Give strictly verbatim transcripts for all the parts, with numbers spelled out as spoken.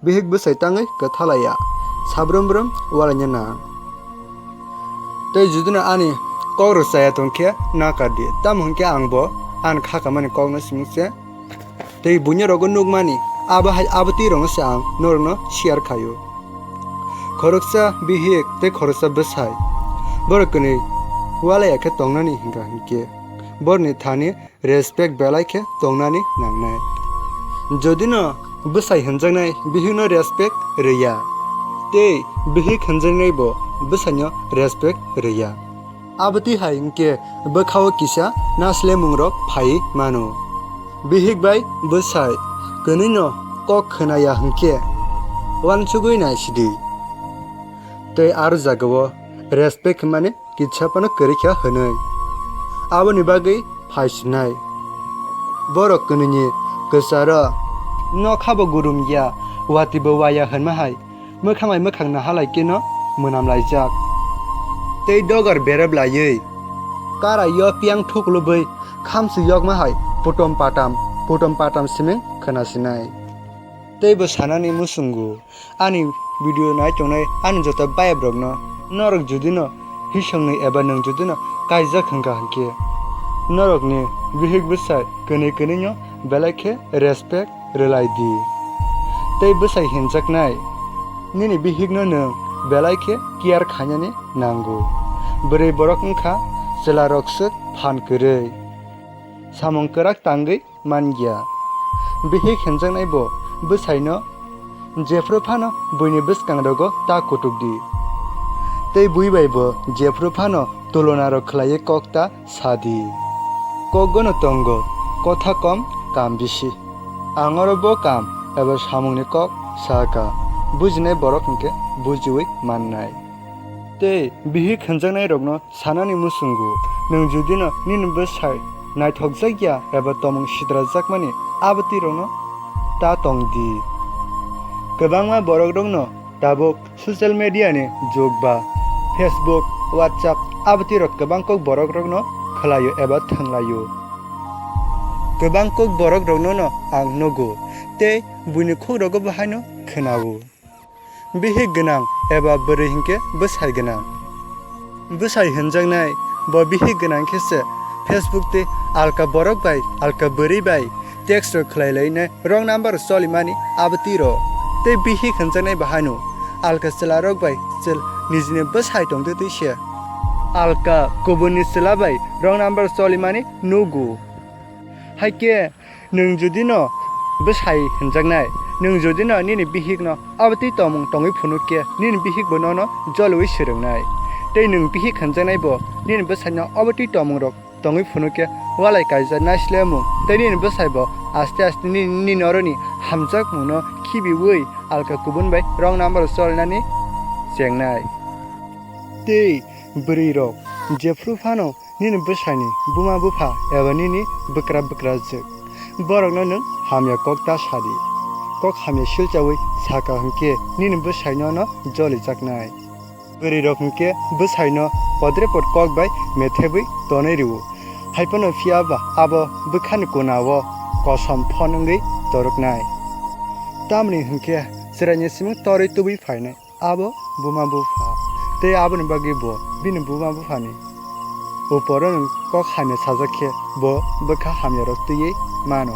Bihik bwsai tangwi kwthalaiya, sabrum brum walaina nang. Tei judino ani kok rwchaya tongkhe nakardi, tamo hwnkhe angbo ani khakamani kokno simukse. Tei buini rogo nukmani abo hai abo twi rokno se ang norokno share khaio. Khoroksa bihik tei khoroksa bwsai, borok kwnwi walai ya khe tongnani hwnkha hwnkhe borokni thani respect belai khe tongnani nangnai. Jodino bwsai hwnjaknai bihikno respect rwya, tei bihik hwnjaknaibo bwsaino respect rwya. Abo twi hai hwnkhe bwkhao kisa naslemungrok phaiwi mano. Bihik bai bwsai kwnwino kok khwnaya hwnkhe uansugwi naisidi. Tei aro jagao respect hwnmani kisa phano kwrwi kha hwnwi. Aboni bagwi phaisinai. Borok kwnwini kwcharo nokhabo gurum ya, watibo waya hwnma hai. Mwkhang bai mwkhang nahalai keno mwnam laijak. Tei dogar berep laiwi karaio piang thuklubwi khamswi yokma hai putom patam, putom patam siming khwnasinai. Tei bo sanani muchungo ani video nai tongnai ani joto bayap rokno, norok judino hisongni eba nwng judino kaijak hwnkha hwnkhe norokni bihik bwsai kwnwi kwnwino belai khe respect rwlai di. Tei bwsai hinjaknai nini bihikno nwng belai khe care khainani nango. Bwrwi borok wngkha chwlarok swk phan kwrwi, samung kwrak tangwi man ya. Bihik hinjaknai bo bwsaino jephru phano buini bwskangrogo ta kutuk di. Tei bui bai bo jephru phano tulonarok khlaiwi kok ta sa di. Kokgono tongo, kotha kom, kam bisi. Ang oro bo kam eba samungni kok sa kha, bujinai borok hwnkhe bujiwi mannai. Tei bihik hwnjaknairokno sanani muchungo, nwng judino nini bwsai naithokjak ya eba tomung sidrajakmani abo twi rokno ta tong di. Kwbangma borokrokno tabuk social media ni jug ba Facebook, WhatsApp abo twi rok kwbang kok borokrokno khwlaio eba thwnglaio. Kwbang kok borokrokno no ang nugo tei buini khuk rogo bo haino khwnao. Bihik gwnang eba bwrwi hinkhe bwsai gwnang. Bwsai hwnjaknai bo bihik gwnang khe se Facebook tei alka borok bai alka bwrwi bai text rok khlai lainai, wrong number cholimani abo twi rok. Tei bihik hwnjaknai bo haino alka chwla rok bai chwla nijini bwsai tongtwi twi se alka kubunni chwla bai wrong number cholimani nugo. Hai khe nwng judino bwsai hwnjaknai, nwng judino nini bihikno abo twi tomung tongwi phunuk khe nini bihikbo nono joliui swrwngnai. Tei nwng bihik hwnjaknai bo nini bwsaino abo twi tomungrok tongwi phunuk khe walai kaijak naislemung tei nini bwsaibo aste aste nini, nini noroni hamjakmungno khibiui alka kubun bai wrong number cholinani chengnai. Tei bwrwirok jephru phano nini bwsaini buma bupha eba nini bwkra bwkrajwk borokno nwng hamya kok ta sadi. Kok hamya silchaui saka hwnkhe nini bwsaino no jolijaknai. Bwrwirok hwnkhe bwsaino podre pod kok bai methebwi tonwi rwo. Haiphano phiya ba abo bwkhani kunao kosom phon wngwi toroknai. Tamni hwnkhe chwraini simung torwi tubui phainai. Abo buma bupha tei aboni bagwi bo bini buma buphani uporo nwng kok hamya sajak khe bo bwkha hamyarok twiwi mano.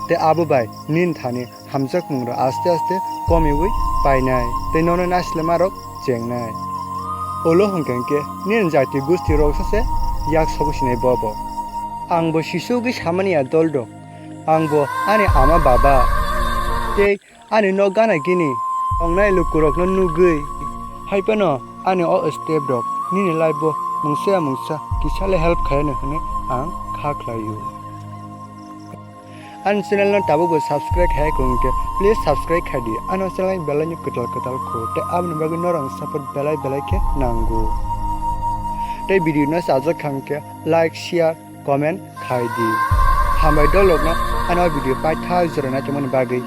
Tei abo bai nini thani hamjakmungrok aste aste komiui painai tei nono naislemarok chengnai. Ulo hwnkhe hwnkhe nini jati gusti roksa se yak sobo sinai bobo. Ang bo sisugwi samani ya dol rok, ang bo ani ama baba tei ani nok gana gini tongnai lukurokno nugwi, hai phano ani o step rok nini life o mungsa ya mungsa kisa le help khaiyano hwnwi ang kha khlaio. Ani channel no tabuk bo subscribe khai khe hwnkhe please subscribe khai di, ano channel ni belai no kwtal kwtal kho tei aboni bagwi norok support belai belai khe nango. Tei video no chajak kha hwnkhe like, share, comment khai di. Hambai dolokno ano video paithak jora naitongmani bagwi.